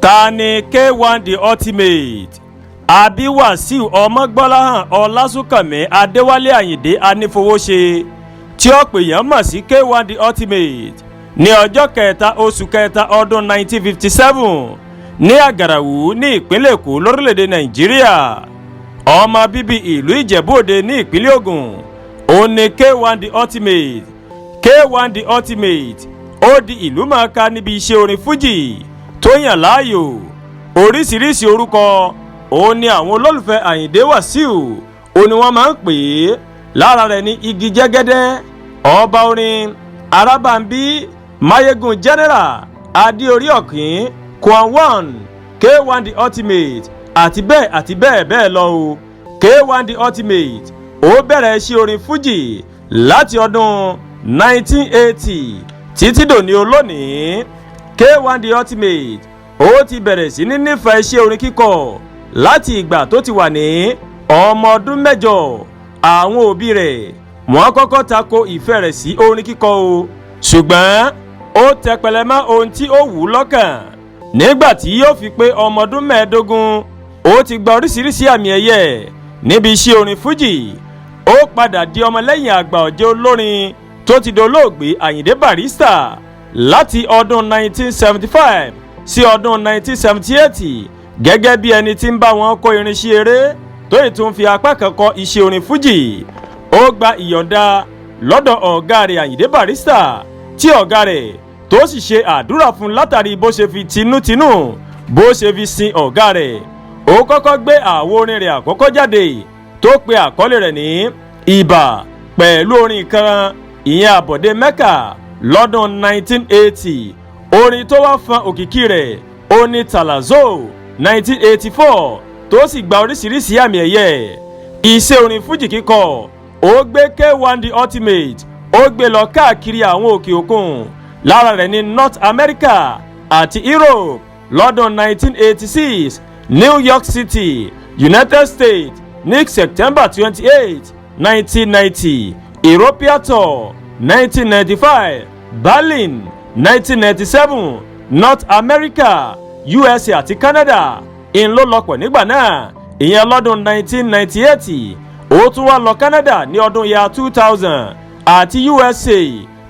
Ta ni K1 The Ultimate? Àbí Wàsíù Ọmọgbọ́láhàn Ọlásùnkànmí Adéwálé Àyìndé Anífowóṣe, tí ọ̀pọ̀ èèyàn mọ̀ sí K1 The Ultimate, ní ọjọ́ 3 oṣù 3 ọdún 1957 ní Àgàràwù ní ìpínlẹ̀ Èkó lórílẹ̀‐èdè Nàìjíríà. Ọmọ bíbí ìlú Ìjẹ̀bú Òde ní ìpínlẹ̀ Ògùn òun ni K1 The Ultimate. K1 The Ultimate ó di ìlú mọ̀ọ́ká níbi iṣẹ́ orin fújì tó yàn láàyò. Oríṣiríṣi orúkọ òun ni àwọn olólùfẹ́ Àyìndé Wàsíù òun ni wọ́n máa ń pè é. Lára rẹ̀ ní Igi Jẹ́gẹ́dẹ́, Ọba Orin, Arábàmbí, Mayegun General, Adéorí Ọ̀kín, Kwan One, K1 The Ultimate àti bẹ́ẹ̀ àti bẹ́ẹ̀ bẹ́ẹ̀ lọ o. K1 The Ultimate ó bẹ̀rẹ̀ iṣẹ́ orin fújì láti ọdún 1980 títí dòní olónìí. K1 The Ultimate ó ti bẹ̀rẹ̀ sí ní nífẹ̀ẹ́ iṣẹ́ orin kíkọ láti ìgbà tó ti wà ní ọmọ ọdún 8. Àwọn òbí rẹ̀ wọ́n kọ́kọ́ tako ìfẹ́ rẹ̀ sí orin kíkọ o, ṣùgbọ́n ó tẹpẹlẹ mọ́ ohun tí ó wù ú lọ́kàn. Nígbà tí yóò fi pé ọmọ ọdún 15, ó ti gba oríṣiríṣi àmì ẹ̀yẹ níbi iṣẹ́ orin fújì. Ó padà di ọmọlẹ́yìn àgbà ọ̀jẹ̀ olórin tó ti dolóògbé Àyìndé Barrister láti ọdún 1975 sí ọdún 1978 gẹ́gẹ́ bí ẹni tí ń bá wọn kó irinṣẹ́ eré tó ì tún fi apá kan kọ iṣẹ́ orin fújì. Ó gba ìyọ̀ǹda lọ́dọ̀ ọ̀gá rẹ̀ Àyìndé Barrister, tí ọ̀gá rẹ̀ tó sì ṣe àdúrà fún látàrí bó ṣe fi tinútinú bó ṣe fi sin ọ̀gá rẹ̀. Ó kọ́kọ́ gbé àwo orin rẹ̀ àkọ́kọ́ jáde tó pe àkọlé rẹ̀ ní Ìbà pẹ̀lú orin kan, ìyẹn Àbọ̀dé Mẹ́kà, lọ́dún 1980. Orin tó wá fan òkìkí rẹ̀ ó ní Talazo 1984, tó sì gba oríṣiríṣi àmì ẹ̀yẹ. Iṣẹ́ orin fújì kíkọ ó gbé K1 The Ultimate ó gbé lọ káàkiri àwọn òkè òkun. Lára rẹ̀ ní North America àti Europe lọ́dún 1986, New York City, United States ní September 28, 1990, European Tour 1995, Berlin 1997, North America, USA àti Canada ń ló lọ́pọ̀ nígbà náà, ìyẹn lọ́dún 1998. Ó tún wá lọ Canada ní ọdún ya 2000 àti USA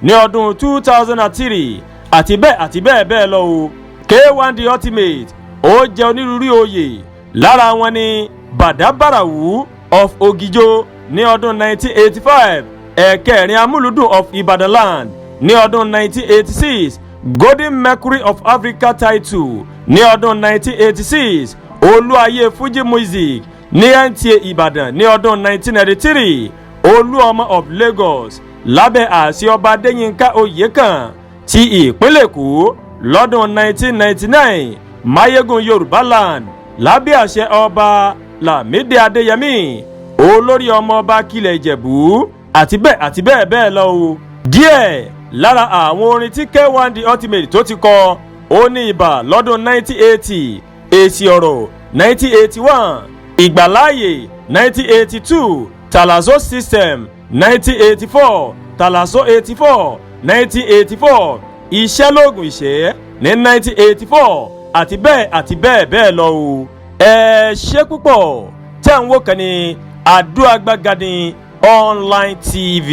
ní ọdún 2003 àti bẹ́ẹ̀ àti bẹ́ẹ̀ bẹ́ẹ̀ lọ o. K1 The Ultimate ó jẹ́ onírúurú oyè. Lára wọn ni Bàdábàràwú of Ògìjó ní ọdún 1985, Ẹ̀kẹrin Amúlùdùn of Ibadan Land ní ọdún 1986, Golden Mercury of Africa title ní ọdún 1986, Olúayé Fuji Music ní NTA Ìbàdàn ní ọdún 1993, Olúọmọ of Lagos lábẹ́ àṣẹ Ọba Adéyínká Oyèkàn ti ìpínlẹ̀ Èkó lọ́dún 1999, Mayegun Yorùbá Land lábẹ́ àṣẹ Ọba Lámìdí Adéyẹmí, olórí ọmọ ọba Kílẹ̀ Ìjẹ̀bú àti bẹ́ẹ̀ àti bẹ́ẹ̀ bẹ́ẹ̀ lọ o. Díẹ̀ lára àwọn orin tí K1 The Ultimate tó ti kọ ó ní Ìbà lọ́dún 1980, Èsì Ọ̀rọ̀ 1981, Ìgbàláàyè 1982, Talazo System 1984, Talazo 84 1984, Iṣẹ́ lóògùn ìṣẹ́ ní 1984 àti bẹ́ẹ̀ àti bẹ́ẹ̀ bẹ́ẹ̀ lọ o. Ẹ ṣé púpọ̀ tẹ́ ń wò kàn ní Àdúràgbàgàdì Online TV.